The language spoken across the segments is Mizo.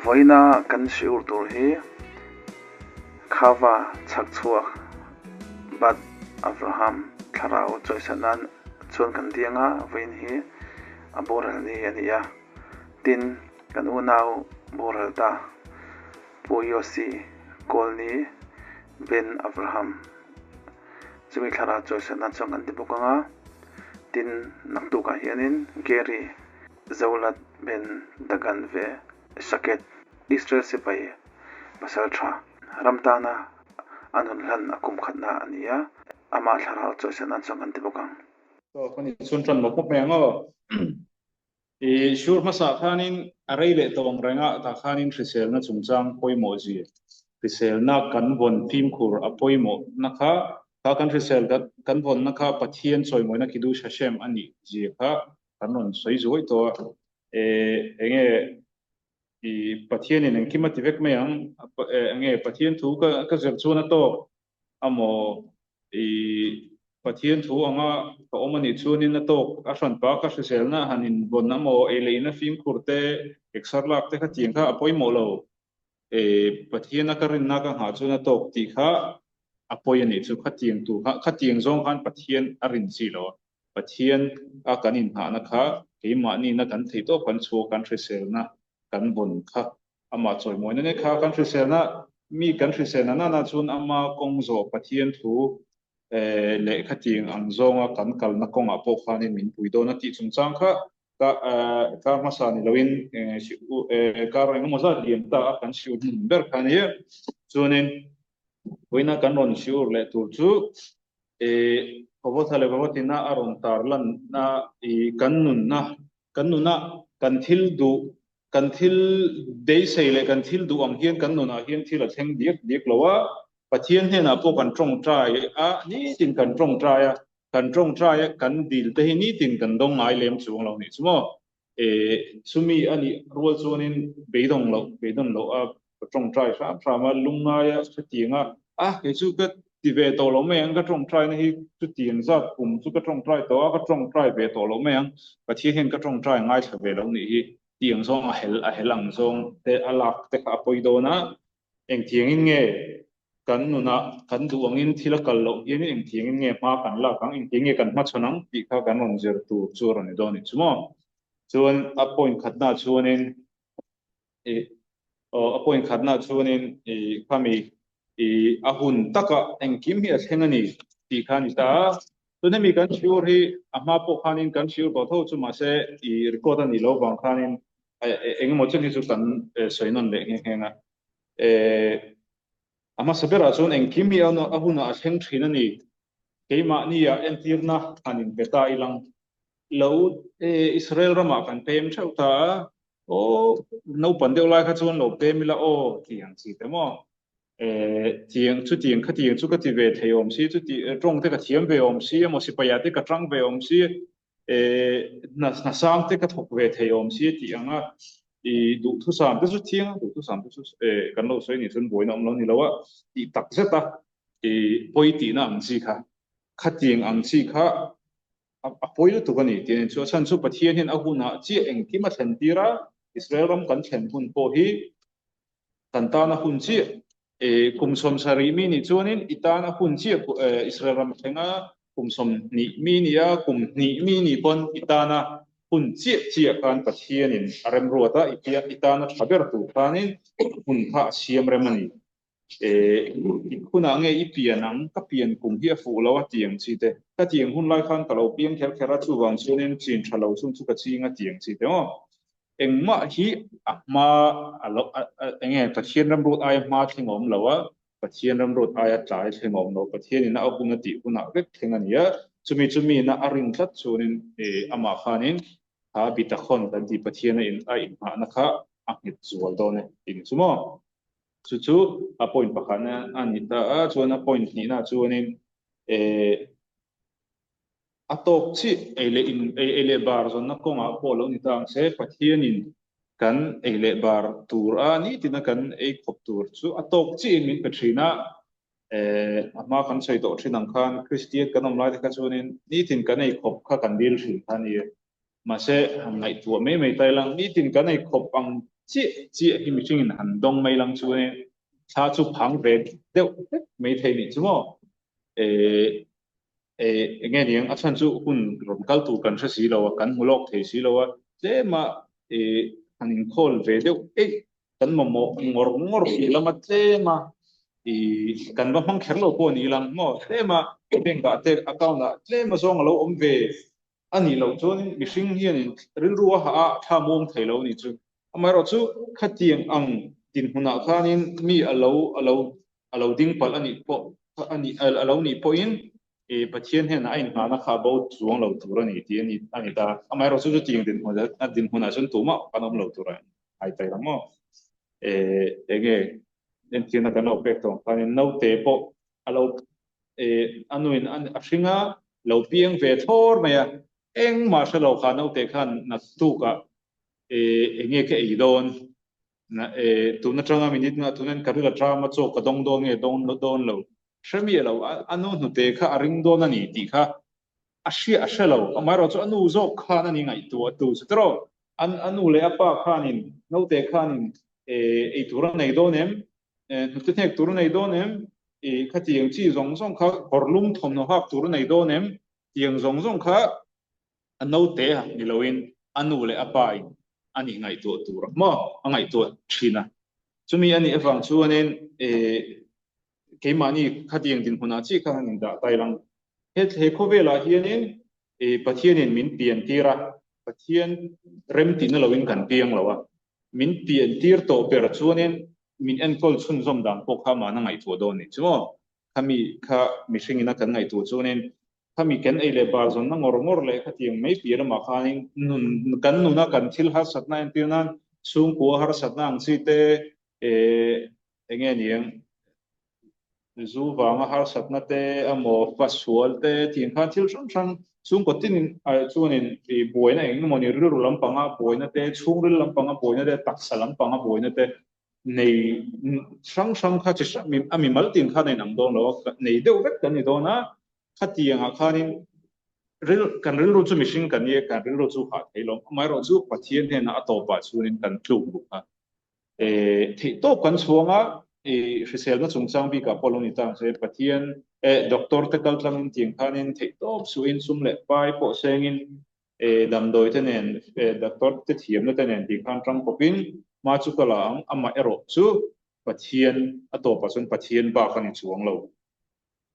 Vawiina kan shiur tur hi Khava chhakchhuak Bat Avraham thlarau chawisan nan chuan kan diang a, vawiin hi a boral ni a ni a. Tin, kan unau boral ta Pu Yossi Kawlni Ben Avraham chumi thlarau chawisan nan chuan kan ti bawk ang a. Tin, naktukah hianin Gary Zolat Ben Dagan ve Shaket, Israel sipai pasal tha, ram tana a nun hlan a kum khatna a ni a, amah thlarau chawisan nan chuan kan ti bawk ang. Aw ka nih chuan tan mawp mawp mai ang aw. I sure hmasa khanin a rei leh tawh ang reng a, tah khanin hriselna chungchang pawimawh zia, hriselna kan vawn fimkhur a pawimawhna kha, kha kan hrisel kan vawnna kha Pathian chawimawina Kiddush Hashem a nih zia kha kan rawn sawi zuai tawh a, enge i Pathianin engkim a ti vek mai ang, enge Pathian thu ka ka zir chuan a tawk amaw i Pathian thu anga ka awm anih chuanin a tawk a hranpa ka hriselna han invawn amaw ei leh ina fimkhur te exer lak te kha tiang kha a pawimawh lo, Pathiana ka rinna ka nghah chuan a tawk tih kha a pawi anih chu khatiang tur kha khatiang zawng khan Pathian a rin chi lo a. Pathian a kan inhnahna kha keimahniina kan theih tawp kan chhuak kan hriselna kan vawn kha amah chawimawina nek kha kan hriselna mi kan hriselna nana chuan ama kawng zawh Pathian thu leh khatiang ang zawnga kan kalna kawngah pawh khanin min pui dawn a tih chungchang kha ka kar hmasa ni loin kar engemaw zat lian ta a kan siur hmun ber kha ania chuanin vawiina kan rawn siur leh tur chu Khawvawtha leh Khawvawtina a rawn tar lanna i kan nunna, kan nuna kan thil duh, kan thil beisei leh kan thil duh ang hian kan nunah hian thil a thleng diak diak lo a, Pathian hnenah pawh kan tawngtai a, nitin kan tawngtai a, kan tawngtai a, kan dil te hi nitin kan dawng ngai lem chuang lo nih chu maw? Chumi a nih rual chuanin beidawng loh, beidawn loh a tawngtai hram hram a, lungngaia hetiang a, a kei chu ka ti ve tawh lo mai ang, ka tawngtaina hi chutiang zat kum chu ka tawngtai tawh a, ka tawngtai ve tawh lo mai ang, Pathian hian ka tawngtai ngaithla ve lo nih hi tiang zawng a hel a hel ang zawng te a lak te kha a pawi dawn a, Engtiangin nge kan nunah kan duh angin thil a kal loh hianin engtiangin nge hma kan lak ang, engtiang nge kan hmachhawn ang tih kha kan rawn zir tur chu a rawn ni dawn a ni chu maw. Chuan a point khatnaah chuanin ih aw a point khatnaah chuanin ih khami ih a hun takah engkim hi a thleng a ni tih kha a ni ta a. Chuan hemi kan shiur hi a hma pawh khanin kan shiur tawh tho chu mahse ih record a nih loh vang khanin eng emaw chen hi chu kan sawi nawn leh nghe nghe a. A hmasa berah chuan engkim hi a hunah a thleng thin a ni. Keimahnia entirna han inpe ta ilang lo Israel ramah kan pem theuh ta a, aw naupan deuh lai kha chuan lo pem ila aw tih ang chi te maw. Tiang chutiang khatiang chu ka ti ve thei awm si, chuti tawng te ka thiam ve awm si emaw sipaia te ka tang ve awm si hna sang te ka thawk ve thei awm si tih ang a, i duhthusam te chu thiang a, duhthusam te chu kan lo sawi nih chuan buaina awm lo ni lo a, tih tak zet a, i pawi tihna ang chi kha, khatiang ang chi kha a pawi lutuk a ni tih a ni. Chu a chhan chu Pathian hian a hunah chiah engkim a thlen tir a, Israel ram kan thlen hun pawh hi kan tana hun chiah Kum 70 mi nih chuanin i tana hun chiah Israel ram a thleng a, kum 20 mi nih a, kum hnih mi nih pawn i tana hun chiah chiah khan Pathianin a remruat a, i tana tha ber tur khanin hun kha a siam rem a ni. I hunah nge i pian ang, ka pian kum hi a fuh lo a tiang chi te, ka tiang hun lai khan ka lo piang kher kher a, chuvang chuanin chin tha lo chung chu ka ching a tiang chi te maw. Engmah hi a hma a lo eng nge Pathian ramrut aia hma thleng a awm lo a, Pathian ramrut aia tlai thleng a awm lo, Pathian in a hun a tih hunah vek thleng a ni a, chumi chu miin a rin tlat chuanin amah khanin kha bitachon kan tih Pathian a in a inghahna kha a nghet zual dawn e tih ni chu maw. Chu chu a point pakhatna a ni ta a, chuan a point hnihna chuanin A tawk chiah ei leh in ei leh bar zawnna kawngah pawh lo ni ta ang se, Pathianin kan ei leh bar tur a nitina kan ei khawp tur chu a tawk chiahin min pe thin a. A hma kan sawi tawh thin ang khan Kristian kan awm lai te kha chuanin nitin kan ei khawp kha kan dil thin kha a ni. Mahse, han ngaihtuah mai mai ta ilang nitin kan ei khawp ang. Chiah chiah hi mihringin han dawng mai lang chuan thla chu phang ve deuh hlek mai thei nih chu maw? Eng nge niang a chhan chu hun rawn kal tur kan hre si lo a, kan hmu lawk thei si lo a, tlema han inkhawl ve deuh eih kan mamawh ngawr ngawr tih lama tlema kan va hmang kher lo pawh ni lang maw? Tlema bank ah te account ah tlema zawng a lo awm ve A nih loh chuanin mihring hianin rilru a hah a, thla muang thei lo a nih chu. Amaherawhchu khatiang ang dinhmunah khanin mi a lo a lo a lo ding palh a nih pawh a nih a lo nih pawhin ih Pathian hnenah a inhnahna kha a bo chuang lo tur a ni tih a ni a ni ta. Amaherawhchu chutiang dinhmun a dinhmunah chuan tumah kan awm lo tur a hai tai ang maw? Eh enge entirna kan lo pek tawh ang khanin naute pawh a lo a nuin a hring a, lo piang ve thlawr mai a, engmah hre lo kha naute khan naktukah eng nge ka ei dawn, tun atanga minute nga tunin ka ril atang a chaw ka dawng dawn nge dawn dawn lo, hre miah lo, a nu hnute kha a ring dawn a ni tih kha a hria a hre lo, amaherawh chu a nu zawk khan a ni ngaihtuah tu chu tawh, a nu leh a pa khanin naute khanin ei tur a nei dawn em, hnute hnek tur a nei dawn em? I khatiang chi zawng zawng kha kawrlum thawmhnaw hak tur a nei dawn em? Tiang zawng zawng kha a naute ni loin a nu leh a pa in a nih ngaihtuah tur a maw a ngaihtuah thin a. Chumi a nih avang chuanin keimahni khatiang dinhmunah chiah khan an indah tai lang. He he khawvelah hianin Pathianin min pian tir a, Pathian remtihna loin kan piang lo a, min pian tir tawh ber chuanin min enkawl chhunzawm dan pawh kha mahna ngaihtuah dawn nih chu maw? Khami kha mihringin a kan ngaihtuah chuanin khami kan ei leh bar zawnna ngawr ngawr leh khatiang mai piah lamah khanin nun kan nuna kan thil harsatna entir nan chhungkua harsatna ang chi te eh enge niang Zu vanga harsatna te emaw fa sual te tih khan thil hrang hrang chhungkaw tinin chuanin ih buaina eng emaw ni rilru lampanga buaina te chhungril lampanga buaina te taksa lampanga buaina te nei hrang hrang kha chi hrang a mimal tin khan a inang dawn lo a nei deuh vek kan ni dawn a khatiangah khanin ril kan rilru chu mihring kan nia kan rilru chu hah thei lo amaherawhchu Pathian hnenah a tawpah chuanin kan tluk buk a. Theih tawp kan chhuang a, hriselna chungchang bikah pawh lo ni ta ang se, Pathian doctor te kal tlangin tiang khanin theih tawp suhin sum leh pai pawh sengin damdawi te nen doctor te thiamna te nen tih khan tang kawpin hma chu ka la ang, amah erawh chu Pathian a tawpah chuan Pathian bak a ni chuang lo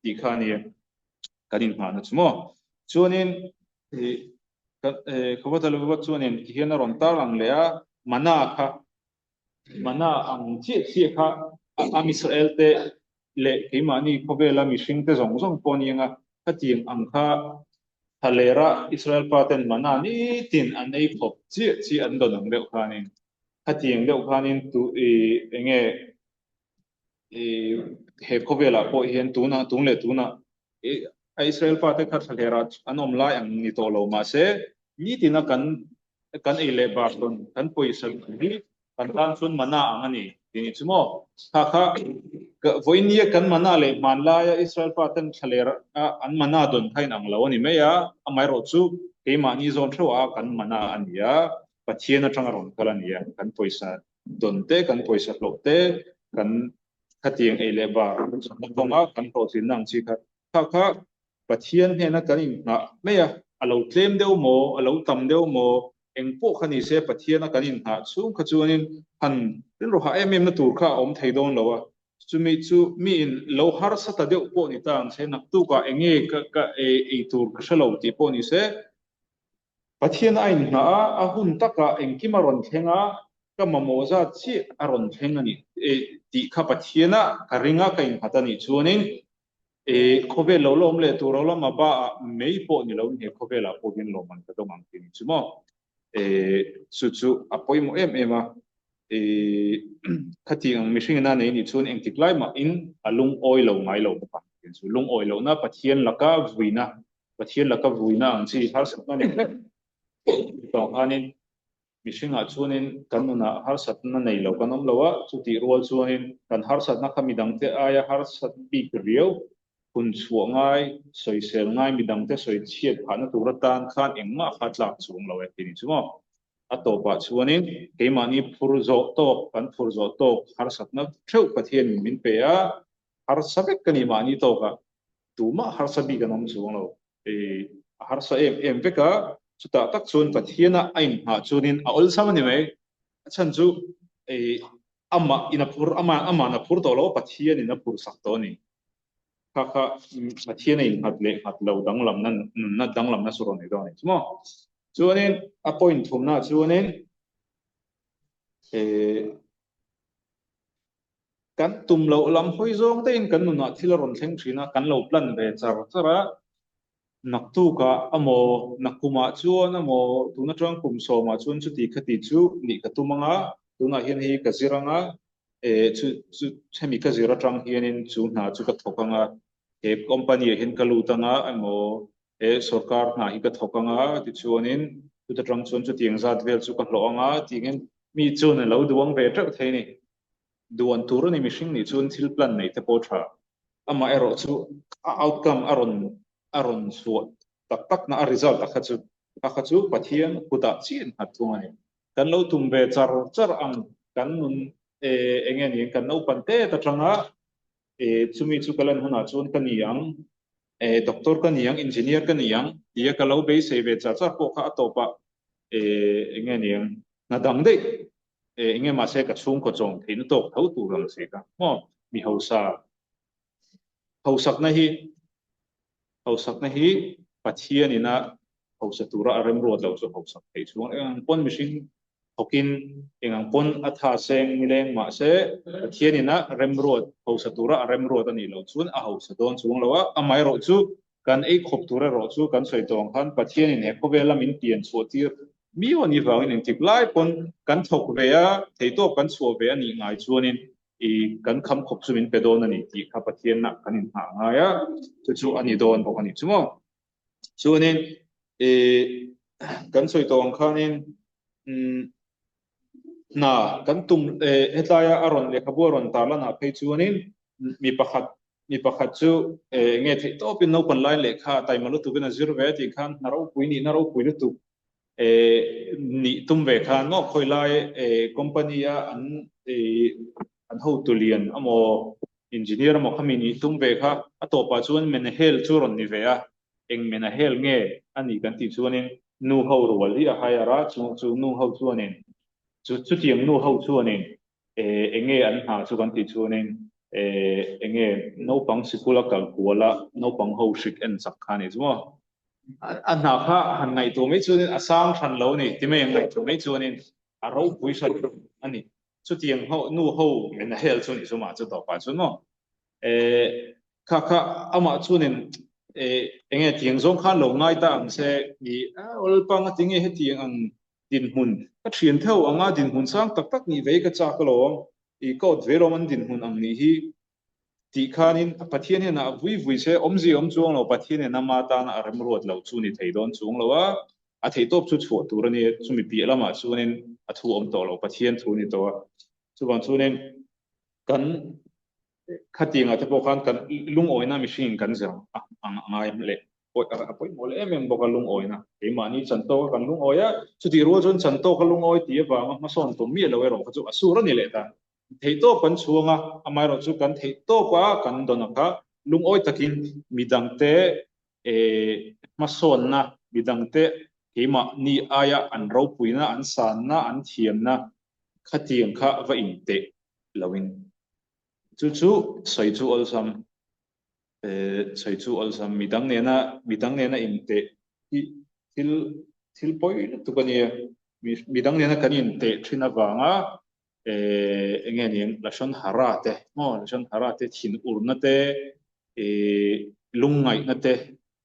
tih kha a nia kan inngahna chu maw. Chuanin Khawatalova chuanin tihian a rawn tarlang leh a, Mana kha, Mana ang chiah chiah kha Am Israel te leh keimahni khawvela mihring te zawng zawng pawh aniang a, khatiang ang kha thalera Israel pa ten Mana nitin an ei khawp chiah chiah an dawn ang deuh khanin, khatiang deuh khanin tu ih eng nge ih he khawvelah pawh hian tunah tun leh tunah A Israel fate kha thlahlera an awm lai ang ni tawh lo mahse nitina kan kan ei leh bar dawn kan pawisa hi kan tan chuan mana ang a ni tih ni chu maw? Kha kha vawinia kan mana leh hmanlaia Israel faten thlahlera an mana dawn kha inang lo a ni mai a, amaherawh chu keimahni zawn theuh a kan mana a ni a, Pathian atanga rawn kal a ni a, kan pawisa dawn te, kan pawisa hlawh te, kan Khatiang ei leh bar na kawnga kan hlawhtlinna ang chi kha kha kha Pathian hnena kan inngah mai a, a lo tlem deuh maw, a lo tam deuh maw, eng pawh kha ni se Pathiana kan inngah chhung kha chuanin han rilru hah em em na tur kha a awm thei dawn lo a, chumi chu miin lo harsa ta deuh pawh ni ta ang se, naktukah eng nge ka ka ei tur ka hre lo tih pawh ni se, Pathian a inngah a, a hun takah engkim a rawn thleng a, ka mamawh zat chiah a rawn thleng a ni tih kha Pathiana ka ring a, ka innghat a nih chuanin khawvel lo la awm leh tur lo lama ba ah mai pawh ni loin he khawvelah pawh hian lawmman ka dawng ang tih ni chu maw. Chu chu a pawimawh em em a, khatiang ang mihring ina nei nih chuan engtik lai mahin a lungawi lo ngai lo bawk ang tih chu lungawi lohna Pathian laka vuina Pathian laka vuina ang chi harsatna nei vek tawh khanin mihringah chuanin kan nunah harsatna nei lo kan awm lo a, chutih rual chuanin kan harsatna kha midangte aia harsat bik riau, hun chhuah ngai, sawisel ngai, midangte sawi chhiat phahna tur atan khan engmah kha tlak chuang lo e tih ni chu maw. A tawpah chuanin keimahni phur zawh tawk, kan phur zawh tawk harsatna theuh Pathianin min pe a, harsa vek ka ni mahni tawkah tumah harsa bik an awm chuang lo. A harsa em em vek a, chutah tak chuan Pathiana a inhmah chuanin a awlsam a ni mai. A chhan chu amah in a phur, ama'n a phur tawh lo, Pathianin a phur sak tawh a ni. Kha kha Pathian a innghat leh nghat lo danglamna, nunna danglamna chu rawn nei dawn a ni chu maw. Chuanin a point thumnaah chuanin kan tum loh lam hawi zawng te in kan nunah thil a rawn thleng thin a, kan lo plan ve char char a, naktukah amaw nakkumah chuan amaw tun atang kum sawmah chuan chuti khati chu nih ka tum ang a, tunah hian hei ka zir ang a, eh chu chu hemi ka zir atang hianin chu hna chu ka thawk ang a, he company ah hian ka lut ang a emaw he sorkar hna hi ka thawk ang a tichuanin chuta tang chuan chutiang zat vel chu ka hlawh ang a tingin mi chuan a lo duang ve teuh thei a ni. Duan tur a ni mihring nih chuan thil plan nei te pawh tha. Amah erawh chu a outcome a rawn a rawn chhuah tak tak na a result a kha chu a kha chu Pathian kutah chiah in nghat thung a ni. Kan lo tum ve char char ang kan nun eng nge niin kan naupan tet atanga chumi chu ka lan hunah chuan ka ni ang doctor ka ni ang engineer ka ni ang tia ka lo beisei ve char char pawh kha a tawpah eng nge niin hna dang daih eng nge mahse ka chhungkaw chawm theihna tawk tho tur ang che ka maw mi hausa hausakna hi hausakna hi Pathian ina hausa tura a remruat lo chu hausak theih chuang eng ang pawn mihring thawkin eng ang pawn a tha seng nileng mahse Pathian ina remruat hausa tura a remruat a nih loh chuan a hausa dawn chuang lo a amaherawh chu Kan ei khawp tur erawh chu kan sawi tawh ang khan Pathianin he khawvela min pian chhuah tir miau a nih vangin engtik lai pawn kan thawk ve a, theihtawp kan chhuah ve a nih ngai chuanin i kan kham khawp chu min pe dawn a ni tih kha Pathianah kan inhah ngai a, chu chu a ni dawn bawk a nih chu maw. Chuanin i kan sawi tawh ang khanin umm hna kan tum hetlaia a rawn lehkhabu a rawn tarlanah phei chuanin mi pakhat Mi pakhat chu nge theih tawpin naupan lai lehkha taima lutukin a zir ve tih khan hna ropui nihna ropui lutuk nih tum ve khan maw khawi lai company a an an hotu lian amaw engineer amaw khami nih tum ve kha a tawpah chuan menahel chu rawn ni ve a, eng menahel nge a nih kan tih chuanin nu ho rual hi a hire a, chu chu nu ho chuanin chu chutiang nu ho chuanin eng nge an hna chu kan tih chuanin eng nge naupang sikul a kal kual a naupang ho hrik en chak kha a ni chu maw. A hna kha han ngaihtuah mai chuanin a sang hran lo a ni ti mai ang ngaihtuah mai chuanin a ropui hran a ni. Chutiang ho nu ho men a hel chu a ni chu mah chu tawpah chuan maw. Kha kha amah chuanin eng nge tiang zawng khan lo ngai ta ang se ni a awlpang a ti nge hetiang ang Dinhmun ka thian theuh anga dinhmun sang tak tak nih ve ka chak alawm, i ka awt ve lawm an dinhmun ang nih hi tih khanin Pathian hian a vui vui se awmzia awm chuang lo, Pathian hian ama tana a remruat loh chu ni thei dawn chuang lo a, a theihtawp chu chhuah tur a ni, chumi piah lamah chuanin a thu awm tawh lo, Pathian thu a ni tawh a, chuvang chuanin kan Khatiangah te pawh khan kan lungawina mihringin kan zir ang a ngai leh a pawimawh leh em em bawk a lungawina. Keimahni chantawka kan lungawi a, chutih rual chuan chantawka lungawi tih avanga hmasawn tum miah lo erawh kha chu a sur a ni leh ta. Theihtawp kan chhuang a, amaherawh chu kan theihtawpa kan dawn ang kha lungawi takin midangte hmasawnna, midangte keimahni aia an ropuina, an sanna, an thiamna khatiang kha va inteh loin. Chu chu sawi chu awlsam, sawi chu awlsam midang nena midang nena inteh hi thil thil pawi lutuk a nia. Midang nena kan inteh thin avanga eng nge ni ang Lashon Hara te maw Lashon Hara te thin urna te lungngaihna te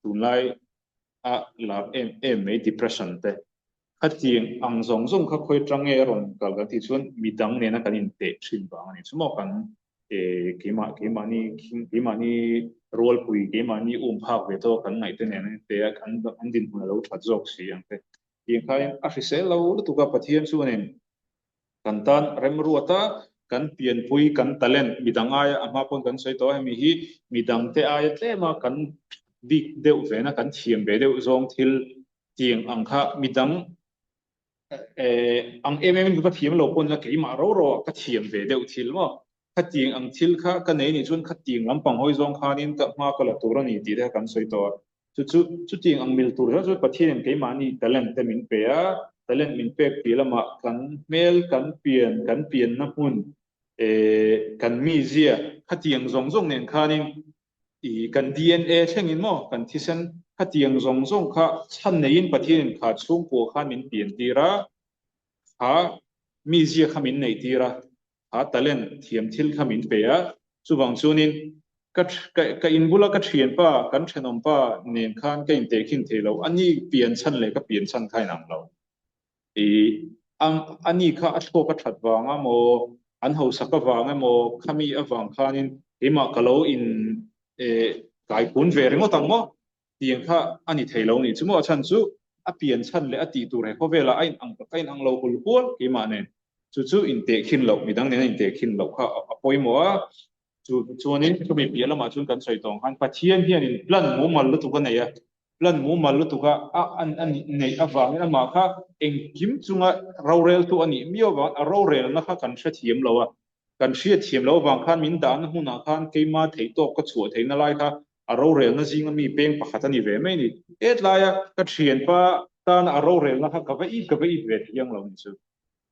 tunlai a lar em em mai depression te Khatiang ang zawng zawng kha khawi atang nge a rawn kal kan tih chuan midang nena kan inteh thin vang a ni. Chu maw kan keimah keimahni keimahni rualpui keimahni um phak ve tawh kan ngaihte nen an inteh a, an dinhmun a lo that zawk si ang te. Tiang khain a hrisel lo lutuk a Pathian chuanin kan tan remruat a, kan pianpui kan talent midang aia a hma pawn kan sawi tawh a hemi hi midangte aia tlema kan bik deuh vena kan thiam ve deuh zawng thil Tiang ang kha midang Ang em em in ka thiam lo pawn la keimah ro ro ah ka thiam ve deuh thil maw? Khatiang ang thil kha ka nei nih chuan khatiang lampang hawi zawng khanin ka hma ka la tur a ni tih te kha kan sawi tawh a. Chu chu chutiang ang mil tur hian chuan Pathianin keimahni talent te min pe a, talent min pek tih lamah kan hmel, kan pian, kan pianna hmun, kan mizia khatiang zawng zawng nen khanin I kan DNA thlengin maw kan thisen khatiang zawng zawng kha chhan neiin Pathianin kha chhungkua khan min pian tir a, kha mizia kha min neih tir a, kha talent thiam thil kha min pe a, chuvang chuanin ka ka in bula ka thianpa kan thenawmpa nen khan ka intehkhin thei lo, a ni pian chhan leh ka pian chhan kha inang lo. I a ni kha a thluak a that vang a maw, an hausak avang emaw, khami avang khanin keimah ka lo in kaikun ve ringawt ang maw tiang kha a ni thei lo nih chu maw, a chhan chu a pian chhan leh a tih tur he khawvelah a in ang a in ang lo hul hual keimah nen chu chu intehkhin loh midang nen a intehkhin loh kha a pawimawh a, chu chuanin chumi piah lamah chuan kan sawi tawh ang khan Pathian hianin plan mumal lutuk a nei a, Plan mumal lutuk a a neih avangin amah kha engkim chunga roreltu a nih miau avangin a rorelna kha kan hrethiam lo a, kan hriatthiam loh avang khan min dahna hmunah khan keima theihtawk ka chhuah theihna lai kha a rorelna zinga mi peng pakhat a ni ve mai a ni. Hetlaia ka thianpa tana a rorelna kha ka va it ka va it ve thiang lo ni chu.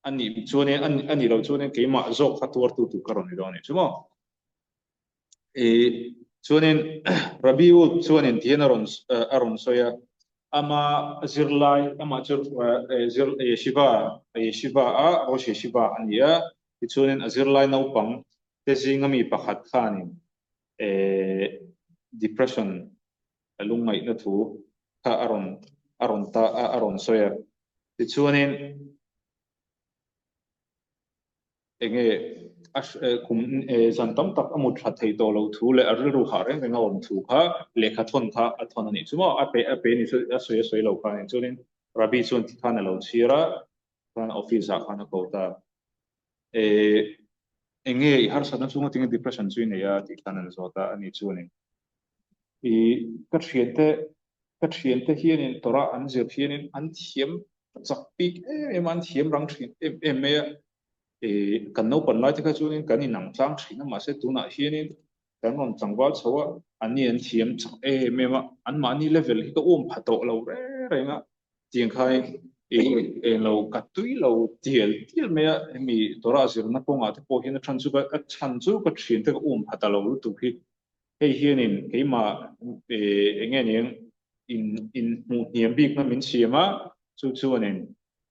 A nih chuanin a nih loh chuanin keimah zawk kha tuartu tur ka rawn ni dawn a nih chu maw. I chuanin Rabbi Wood chuanin tihian a rawn a rawn sawi a, ama zirlai amah chu zir yeshiva yeshiva a Rosh Yeshiva a ni a, tichuanin a zirlai naupang te zinga mi pakhat khanin depression lungngaihna thu kha a rawn a rawn ta a rawn sawi a, tichuanin Enge a kum zan tam tak a mut that theih tawh loh thu leh a rilru hah reng reng a awm thu kha lehkha thawn kha a thawn a nih chu maw? A pe a pe ni chu a sawi a sawi lo kha a ni. Chuanin Rabbi chuan ti khan a lo chhir a, khan office ah khan a ko ta. Enge i harsatna chunga tinge depression chu i nei a tih khan an zawt a, ani chuanin i ka thiante ka thiante hianin Torah an zir hianin an thiam chak bik em em a, an thiam rang thin em em mai a. I kan naupan lai te kha chuanin kan inang tlang thin a, mahse tunah hianin kan rawn tlangval chho a, anni an thiam chak em em a, anmahni level hi ka um pha tawh lo reng reng a, tiang khain i englo ka tui lo tial tial mai a, hemi Torah zirna kawngah te pawh hian a chhan chu ka a chhan chu ka thian te ka um pha ta lo lutuk hi, hei hianin keimah eng nge niang in in hmuh hniam bikna min siam a, chu chuanin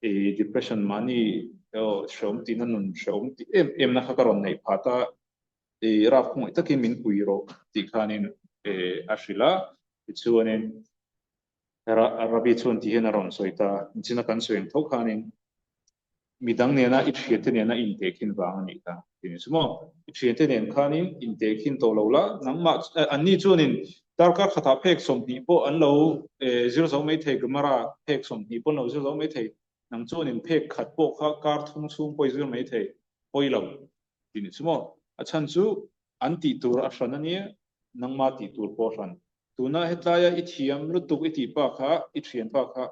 I depression mahni hrehawm tihna nun hrehawm tih em em na kha ka rawn neih phat a, i rap khawngaih takin min pui rawh tih khanin a hrilh a, tichuanin Rabi chuan ti hian a rawn sawi ta, nichina kan sawi ang tho khanin midang nena i thiante nena intehkhin vang a nih kha ti ni chu maw? I thiante nen khanin intehkhin tawh lo la, nangmah anni chuanin darkar khatah phek 20 pawh an lo zir zo mai thei, Gemara phek 20 pawh an lo zir zo mai thei, nang chuanin phek khat pawh kha kar thum chhung pawh i zir mai thei, pawi lo ti ni chu maw? A chhan chu an tih tur a hran a nia, nangmah tih tur pawh a hran. Tuna hetlaia i thiam lutuk i tih pa kha, i thian pa kha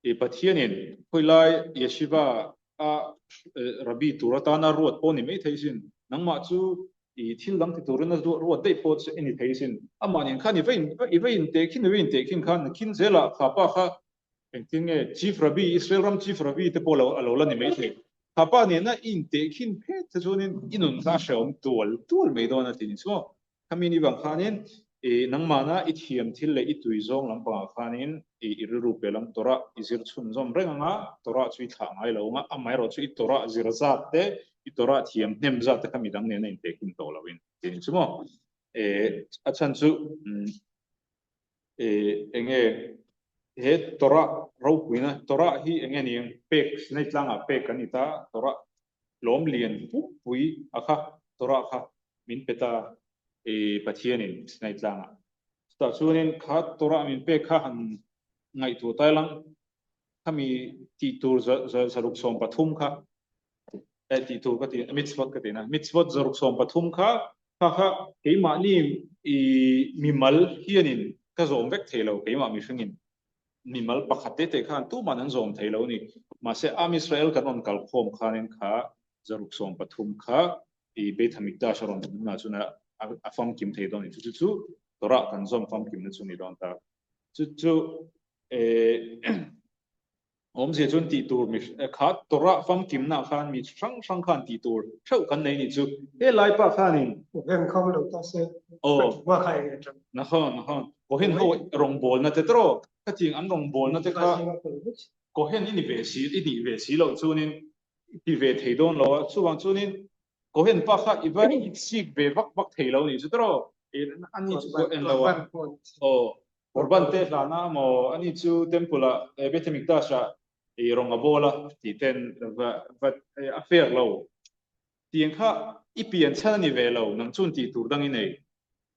I Pathianin khawilai Yeshiva a Rabbi tur atana ruat pawh ni mai thei sin, nangmah chu i thil dang ti turin a ruat daih pawh che i ni thei sin. Amah nen khan i va in i va intehkhin i va intehkhin khan nakin zelah kha pa kha engtin nge Chief Rabbi, Israel ram Chief Rabbi te pawh lo a lo la ni mai thei. Kha pa nena i intehkhin phet te chuanin i nun kha a hrehawm tual tual mai dawn a ti ni chu maw. Khami ni vang khanin i nangmahna i thiam thil leh i tui zawng lampangah khanin i i rilru pe lam Torah i zir chhunzawm reng ang a, Torah chu i thlah ngai lo ang a, amaherawh chu i Torah zir zat te, i Torah thiam hnem zat te kha midang nena intehkhin tawh loin ti ni chu maw. E a chhan chu e enge he Torah ropuina Torah hi enge ni ang pek Sinai tlangah pek kan ni ta Torah hlawm lian pumpui a kha Torah kha min pe ta i Pathianin Sinai tlangah. Chutah chuanin kha Torah min pek kha han ngaihtuah tai lang khami tih tur 173 kha eh tih tur ka ti mitzvot ka ti na mitzvot 173 kha kha kha keimahni i mimal hianin ka zawm vek thei lo keimah mihringin. mimal pakhat te te khan tuman an zawm thei lo a ni. Mahse Am Israel kan rawn kal khawm khanin kha 113 kha i Beit HaMikdash a rawn awm hunah chuan a famkim thei dawn a ni. Chu chu chu Torah kan zawm famkimna chu a ni dawn ta. Chu chu Awmzia chuan tih tur mi kha Torah famkimna khan mi hrang hrang khan tih tur theuh kan nei nih chu. He lai pa khanin. Kohen kha lo ta se. Aw. Hma kha eng atang. Nakhon nakhon. Kohen ho rawngbawlna te tawh khatiang an rawngbawlna te kha Kohen i ni ve si i nih ve si loh chuanin i ti ve thei dawn lo a. Chuvang chuanin Kohen pa kha i va sik ve vak vak thei lo nih chu tawh. Ani chu pawh en lo a. Aw. Qurban te hlana maw ani chu temple ah Beit HaMikdash ah i rawng a bawl a tih ten va va a fair lo. Tiang kha i pian chhan a ni ve lo nang chuan tih tur dang i nei.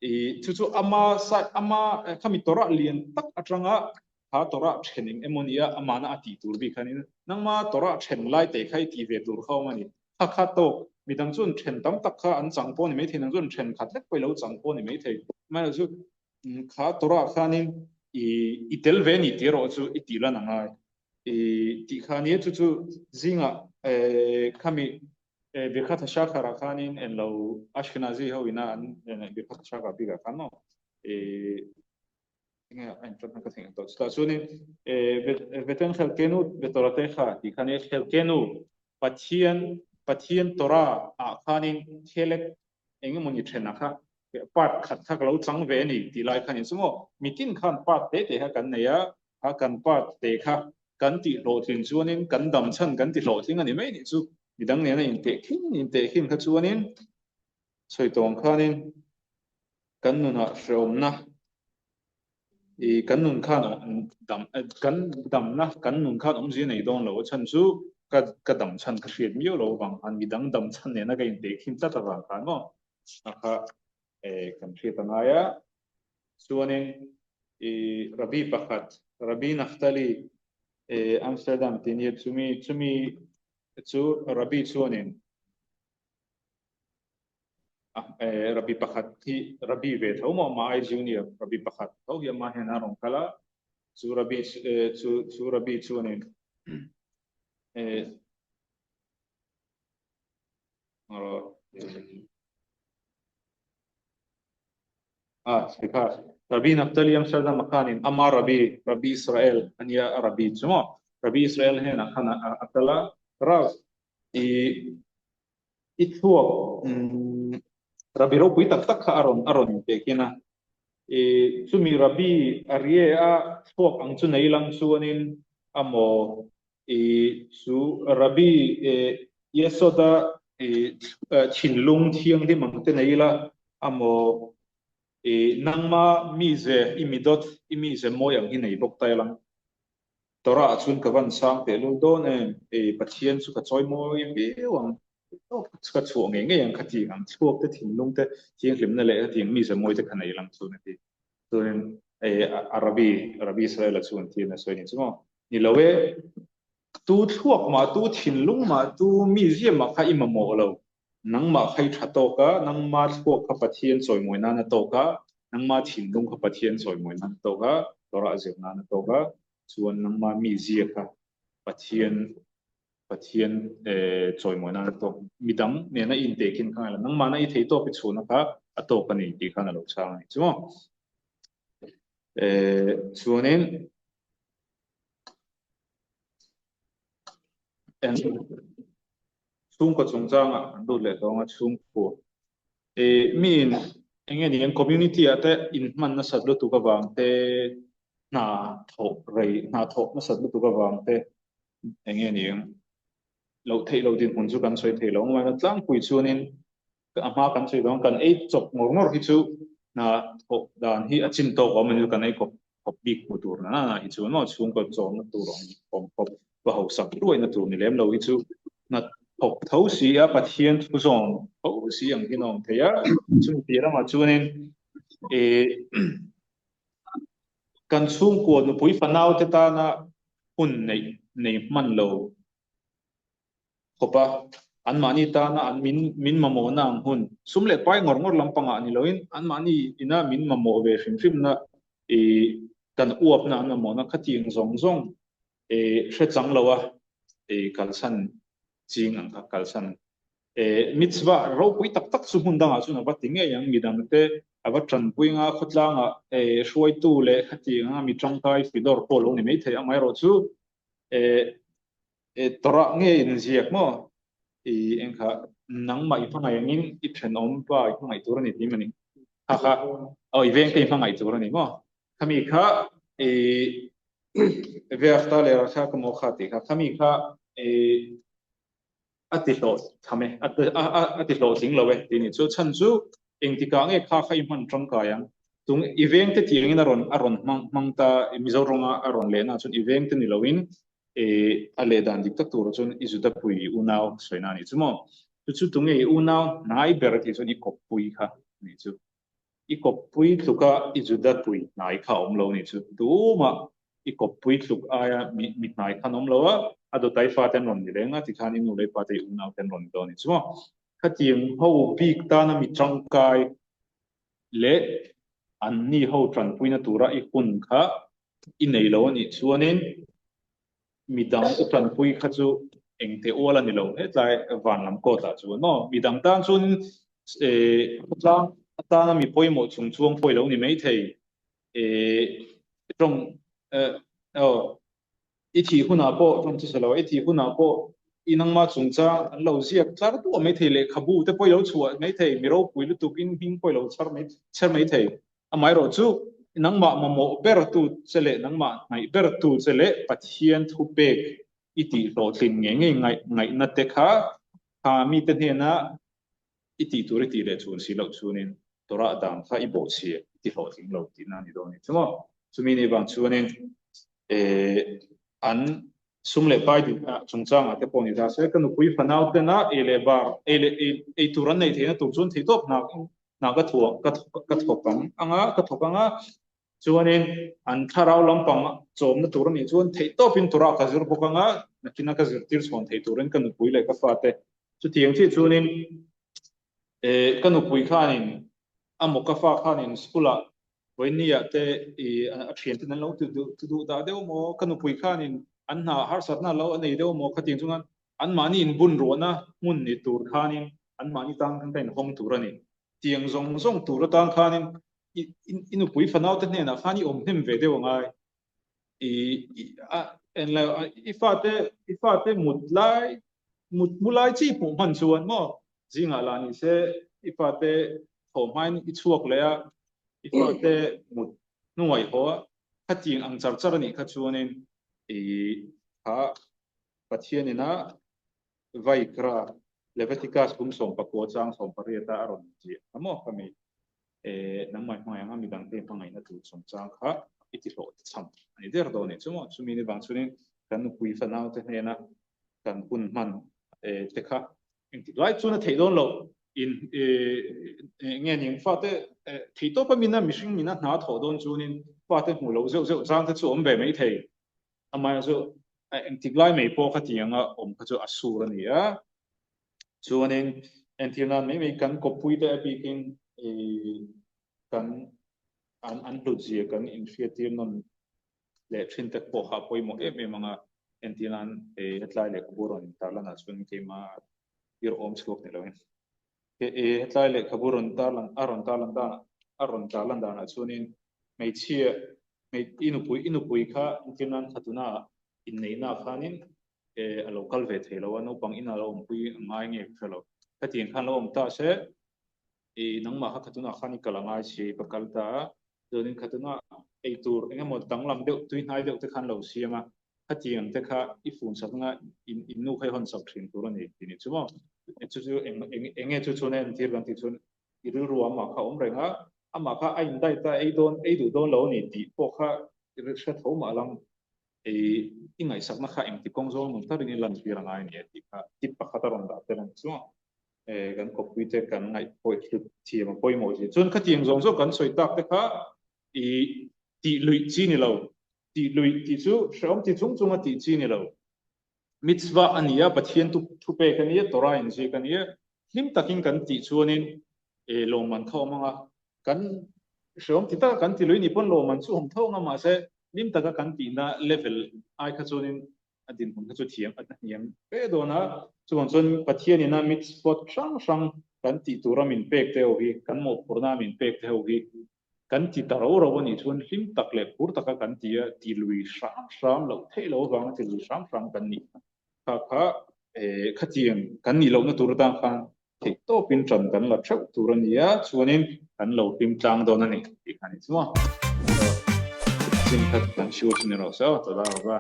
I chu chu ama side ama khami Torah lian tak atanga kha Torah then eng emaw nia amahna a tih tur bik khanin nangma Torah then lai te kha i tih ve tur kha awm a ni. Kha kha tawk midang chuan then tam tak kha an chang pawh a ni maithei nang chuan then khat lek pawh i lo chang pawh a ni maithei. Amaherawhchu Kha Torah khanin i i tel ve ni tih erawh chu i tih lan a ngai. I tih kha nia chu chu zingah khami Birkat HaShachar ah khanin en lo Ashkenazi ho ina an Birkat HaShachar bikah khan maw i enge a inṭanna ka theihnghilh tawh. Chutah chuanin Veten Chelkenu Betoratecha tih kha nia Chelkenu Pathian Pathian Torah ah khanin Chelek eng emawni thenah kha part khat kha ka lo chang ve a ni tih lai khan inchu maw mitin khan part te te kha kan nei a, kha kan part te kha kan tih hlawhtlin chuanin kan dam chhan kan ti hlawhtling a ni mai nih chu midang nena intehkhin intehkhin kha chuanin sawi tawng khanin kan nunah hrehawmna I kan nun khan dam kan damna kan nun khan awmzia nei dawn lo a chhan chu ka ka dam chhan ka hriat miau lo avang khan midang dam chhan nena ka intehkhin tlat avang khan maw a kha kan hriat a ngai a. Chuanin i Rabbi pakhat Rabbi Naftali Amsterdam tih nia chumi chumi chu Rabbi chuanin Rabbi pakhat hi Rabbi ve tho maw amah ai junior Rabbi pakhat tho hi amah hian a rawn kal a, chu Rabbi chu chu Rabbi chuanin Rabbi Naftali Amsterdam a khanin ama Rabbi Rabbi Israel ania Rabbi chu maw Rabbi Israel hnenah khan a kal a, Rav i I thluak Rabbi ropui tak tak kha a rawn a rawn inpek in a. I chumi Rabbi Aryeh a thluak ang chu nei lang chuanin a maw i chu Rabbi Yesod-a i thinlung thianghlim ang te nei la a maw i nangma mize i midawt i mize mawi ang hi nei bawk ta ila. Torah ah chuan ka van sang teh lul dawn em? Ei, Pathian chu ka chawi mawi viau ang, tawp ka chhuah ngei ngei ang kha tih ang, chhuak te thinlung te thianghlimna leh hetiang mi zamawi te kha nei lang chuan a ti. Chuanin ei a Rabbi, Rabbi Israel-a chuan thian a sawi ni chu maw? Ni lo e, tu thluak mah, tu thinlung mah, tu mizia mah kha i mamawh lo. Nangmah kha i tha tawk a, nangma thluak kha Pathian chawimawi nan a tawk a, nangma thinlung kha Pathian chawimawi nan a tawk a, Torah zir nan a tawk a, chuan nangma mizia kha Pathian Pathian chawimawi nan a tawk. Midang nena i intehkhin kha ngailo, nangmahna i thei tawp i chhuahna kha a tawk a ni tih khan a lo chhang a ni chu maw. Chuanin Chhungkaw chungchangah kan lut leh tawng a, chhungkua. Miin eng nge ni an community ah te inhman nasat lutuk avang te, hna thawh rei, hna thawh nasat lutuk avang te eng nge ni ang loh theih loh dinhmun chu kan sawi thei lo. Amaherawhchu tlangpui chuanin a hma kan sawi dawn kan ei chawp ngawr ngawr hi chu hna thawh dan hi a chin tawk awm a ni kan ei kawp kawp bik hmu tur na na hi chu maw chhungkaw chawmna tur awm awm khawp va hausak hruaina tur ni lem lo hi chu hna thawk tho si a Pathian thu zawm tho si ang hian a awm thei a chumi piah lamah chuanin ih kan chhungkua nupui fanau te tana hun neih nei hman lo khawp a, anmahni tana an min min mamawhna ang hun, sum leh pai ngawr ngawr lampangah ni loin anmahni ina min mamawh ve hrim hrimna i. Kan uapna an mamawhna khatiang zawng zawng hre chang lo a kalsan ching ang kha kalsan mitzvah ropui tak tak chu hmun dangah chuan a va ti ngei ang midangte a va tanpui anga khawtlangah hruaitu leh khatiang anga mi tangkai fidawr pawh lo ni maithei amaherawhchu Torah nge inziak maw? I engkha nangmah i hmangaih angin i thenawm pa i hmangaih tur a ni tih mani. Kha kha aw i vengte i hmangaih tur a ni maw? Khami kha i veafta leh rakha ka maw kha tih kha khami kha i a ti hlawh tham e a ti hlawhtling lo e tih ni chu chhan chu engtikah nge kha kha i hman tangkai ang tung i vengte tiangin a rawn a rawn hmang hmang ta Mizo rawnga a rawn lehna chuan i vengte ni loin a leh dan dik tak turah chuan i Juda pui i unau sawina a nih chu maw? Chu chu tunge i unau hnai ber a tih chuan i kawppui kha a nih chu. I kawppui tluka i Juda pui hnai kha a awm lo a nih chu. Tumah i kawppui tluk aia mi mi hnai kha an awm lo a, a dawtai fate an rawn ni reng a, tikhan i nu leh i pate i unau te an rawn ni dawn a nih chu maw? Khatiang ho bik tana mi tangkai leh anni ho tanpuina tura i hun kha i nei lo a nih chuanin midang u tanpui kha chu engte ual a ni lo hetlai van lam kawtah chuan maw midang tan chuanin khawtlang atana mi pawimawh chung chuang pawh i lo ni maithei tawng aw i thih hunah pawh tawng chu sa lo i thih hunah pawh i nangma chungchang an lo ziak tlar duah maithei lehkhabu te pawh i lo chhuah maithei mi ropui lutuk in hming pawh i lo chhar mai chher maithei. Amaherawh chu, nangmah mamawh bertu che leh nangmah hnaih bertu che leh Pathian thupek i tih hlawhtlin ngei ngei ngaihna te kha kha mite hnena i tih tur i tih leh chhun si loh chhunin Torah dan kha i bawhchhia i ti hlawhtling lo tihna a ni dawn a ni chu maw? Chumi nih vang chuanin an sum leh pai chungchangah te pawh ni ta se, ka nupui fanau tena ei leh bar ei leh ei tur an neih theihna tur chuan theihtawp hna hna ka thuah ka ka thawk ang anga ka thawk anga chuanin an thlarau lampang chawmna tur anih chuan theihtawpin Torah ka zir bawk anga nakina ka zirtir chhawn thei turin ka nupui leh ka fate chutiang chiah chuanin eh ka nupui khanin amaw ka fa khanin school ah vawinia te i a thian ten an lo ti duh ti duh dah deuh maw ka nupui khanin an hna harsatna lo a nei deuh maw khatiang chuan Anmahni inbun ruahna hmun ni tur khanin anmahni tan khan ka inhawng tur a ni. Tiang zawng zawng tur atan khanin i i nupui fanaute hnenah khan i awm hnem ve deuh angai. I i a en lo i fate i fate mut lai mut mu lai chi hmuh hman chuan maw zingah lah ni se i fate thawh hmain i chhuak leh a i fate mut hnuai haw a khatiang ang char char a nih kha chuanin i kha Pathian ina Vaikra, Leviticus kum 19 chang 18 a rawn ziah kha maw ka mi nangmah hmangaih anga midangte hmangaihna tur chungchang kha i ti hlawh cham a ni der dawn a ni chu maw. Chumi ni vang chuanin kan nupui fanaute hnena kan hun hman te kha engtik lai chuan a theih dawn loh in nge ni ang fate theihtawp a mina mihring mina hna thawh dawn chuanin fate hmuh loh zeuh zeuh chang te chu awm ve maithei. Amah chu engtik lai mai pawh khati anga awm kha chu a sur a ni a. Chuanin entir nan mai mai kan kawppui te a bikin kan an an hlut zia kan inhriattir nawn leh thin te pawh kha a pawimawh em em anga entir nan hetlai lehkhabu rawn intarlanah chuan keimah irhawm chhuak ni loin. Hetlai lehkhabu rawn tarlan a rawn tarlan danah a rawn tarlan danah chuanin hmeichhia i nupui i nupui kha entir nan khatuna inneihna ah khanin a lo kal ve thei lo a naupang inah lo awmpui a ngai nge ka hre lo khatiang khan lo awm ta se i nangmah kha khatuna khan i kal a ngai si ka kal ta a chuanin khatuna ei tur engemaw danglam deuh tuihnai deuh te khan lo siam a khatiang te kha i fun sak anga in nu kha i hawn sak thin tur a ni tih ni chu maw chu chu eng eng nge chu chuan a entir kan tih chuan i rilru amah kha awm reng a, amah kha a indiet a, ei dawn, ei duh dawn lo a ni tih pawh kha i hre tho mah lang, i i ngaihsakna kha engti kawng zawng nung takin i lantir a ngai a ni a tih kha tip pakhat a rawn dah tel a ni chuang. Kan kawppui te kan ngaih pawh hlut thiam a pawimawh zia. Chuan khatiang zawng zawng kan sawi tak te kha i tih luih chi ni lo, tih luih tih chu hrehawm ti chung chunga tih chi ni lo. Mitzvah a ni a, Pathian thupek a ni a, Torah inziak a ni a, hlim takin kan tih chuanin lawmman kha awm ang a, kan. Hreawm ti taka kan ti lui ni pawn lawmman chu awm tho ang a, mahse hlim taka kan tihna level ai kha chuanin a dinhmun kha chu thiam a hniam fe dawn a. Chuvang chuan Pathianina mitzvot hrang hrang kan tih tura min pek te ho hi, kan mawhphurhna min pek te ho hi kan ti ta ro ro a nih chuan hlim tak leh phur taka kan ti a, ti lui hram hram loh theih loh avanga ti lui hram hram kan nih kha kha khatiang kan nih lohna tur atan khan theih tawpin ṭan kan la ṭheuh tur a ni a, chuanin kan lo hlim tlang dawn a ni tih kha a ni chu a. Chin khat kan hriu chu ni rawh se aw, tawlai rawh va.